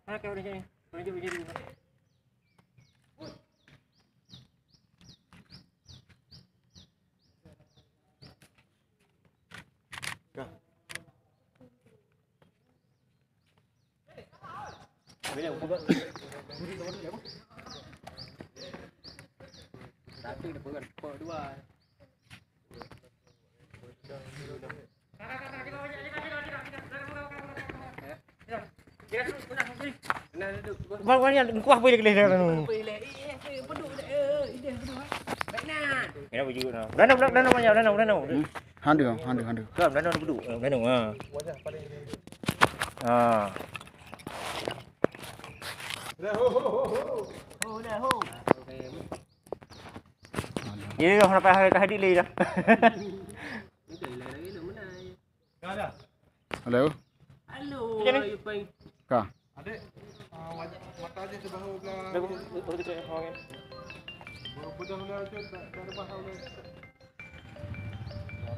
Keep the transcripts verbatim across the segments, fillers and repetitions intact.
Mana kau udah jadi? Udah jadi, udah jadi. Ka. Bang, bang, yang kuah boleh kelih dah. Kena baju dah. Dah, dah, dah, dah, dah, dah. Hmm. Handu, handu, handu. Dah, dah, dah, dah, dah. Ha. Jadi dah sampai hari tadi lagi dah. Halo. Halo. Macam ni? Ka. Adik, ah, wajah, mata aja sebahu belah. Dah, dah, dah, dah, dah, dah. Baru bedah belah tu, tak, tak ada pasal dah.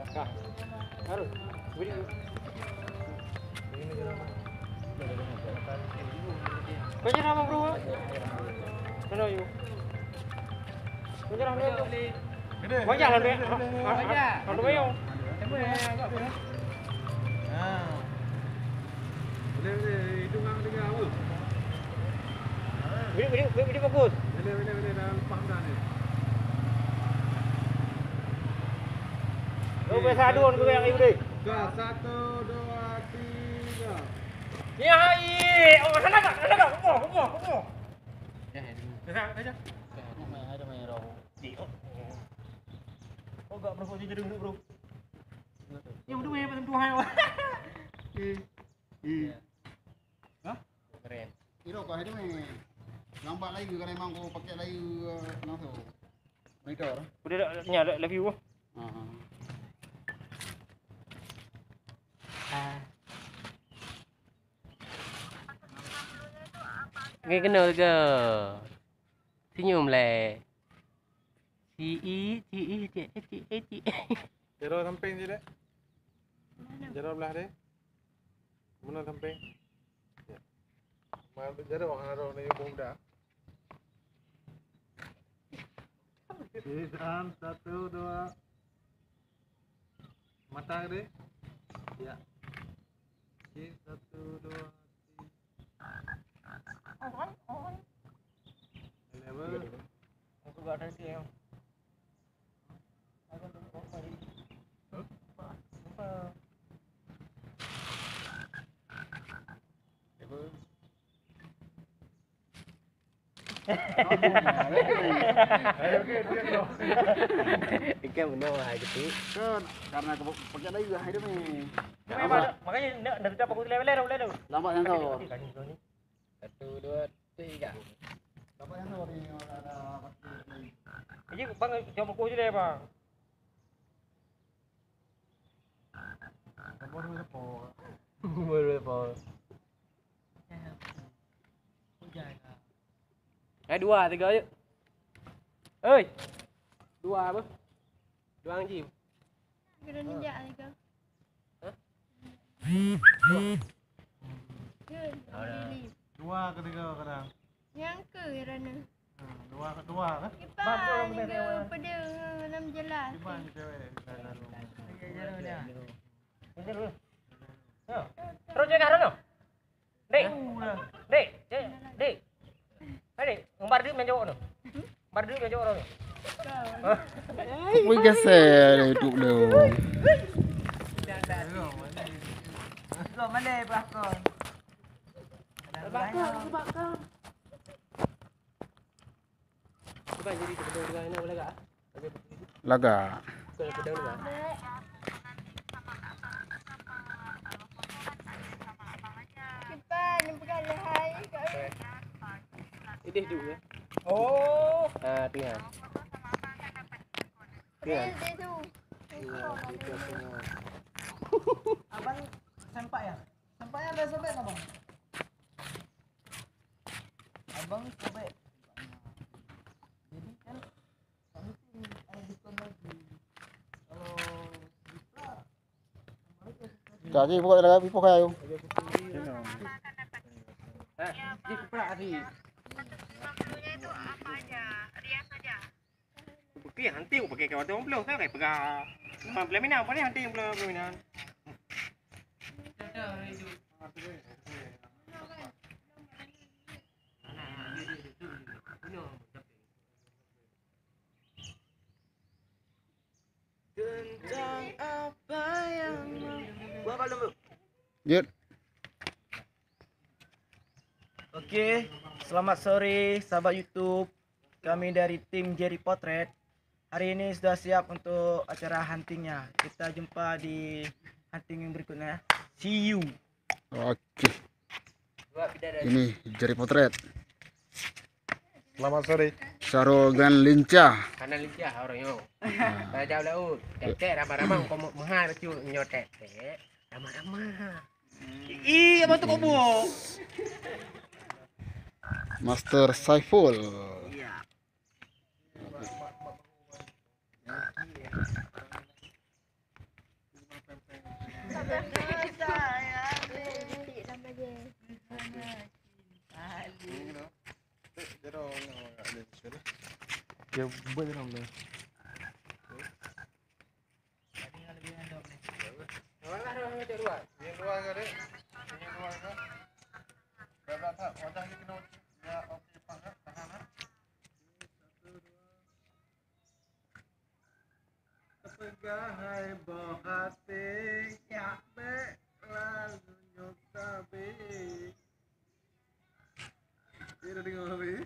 Ka. Harus. Beri. Kau jangan nama bro. Mana you? Kau jangan nama bro. Gede. Wajah lah, Dek. Gede, gede, gede. Ha, ha, ha, ha, ha. Ha. Boleh, boleh. Itu memang dengar apa? Boleh, boleh, boleh, boleh fokus. Boleh, boleh, boleh. Dah lepas dah ni. Oh, biasa adu orang tu yang ibu deh. Dah, satu, dua, tiga. Ya, iya. Oh, sana tak? Sana tak? Kumpul, kumpul, kumpul. Dah, dah. Dah, dah, dah. Dah, dah, dah, dah. Oh, gak berapa ni jadi duduk, bro? Yang dua yang paling tuhan. Eh. Eh. Hah? Keren. Iro kau ada meh. Lambat lagi kalau memang kau pakai lagi, eh, langsung. Monitor. Udah dah, nya, dah, love you. Ha, ha. Ah. Ngai kena ke? Senyum leh. Ci i, ci i, ci i, ci i, ci i. Jaroe sampéng je dek. Jaroe blah deh. Mana sampéng? Ya. Mana jaroe orang jaroe ni boh dah. Okey, dan satu, dua. Mata deh. Ya. Okey, satu, dua, tiga. Level. Aku gak ada sih yang. Aku lupa. Lupa. Level. Ikan benar lah gitu. Kan karena kepake layu lah hidup ni. Makanya nak nak tetap aku lele lele lele. Lambat yang tahu. Satu, dua, tiga. Lambat yang tahu ni ada. Jadi bang jom aku je deh bang. Nombor berapa? Nombor berapa? Eh, dua, tiga je. Oi. Dua apa? Dua ji. Kena ninjak lagi. Hah? Dua. Dua ke tiga kadang. Nyang ke rana. Hmm, dua ke dua kan? Kipa ni ke pedang nam jelas. Kipa ni cewek. Terus je dah rana. Dek. Dek, dek, dek. Hai dek, umbar duit main jawab tu. Umbar duit main jawab tu. Wih geser YouTube tu. Kau mana belakang? Belakang, belakang. Bukan jadi kedua dua anak boleh tak? Lagak. Bukan aku dah luar. Cepat, ni bukan lehai. Ideh dulu ya. Oh. Ah, tu ya. Tu ya. Ideh tu. Abang sempat ya? Sempat ya dah sobek abang? Abang sobek. Jadi kan Jadi pokok dalam pipoh kayu. Cik, kuprak api. Lima puluhnya itu apa aja? Rias aja? Pakai hanting, pakai kawan tu puluh, kan? Pakai pegang. Lima belas minang, paling hanting puluh, puluh minang. Tentang apa yang mau... Buat apa dulu? Jut. Oke, selamat sore sahabat YouTube. Kami dari tim Jerry Potret. Hari ini sudah siap untuk acara huntingnya. Kita jumpa di hunting yang berikutnya. See you. Oke. Ini Jerry Potret. Selamat sore. Syarul dengan Lincah. Kanan Lincah orang nyo. Raja laut. Tek-tek ramah-ramah, kau mau mahal bacut nyo tek-tek. Ramah-ramah. Ih, abang tu kok buok? Master Saiful. Iya. Dia buat dalam dia. Peugah hai boh até, jak bék lalu nyoe sabé. Dia dah dengar habis.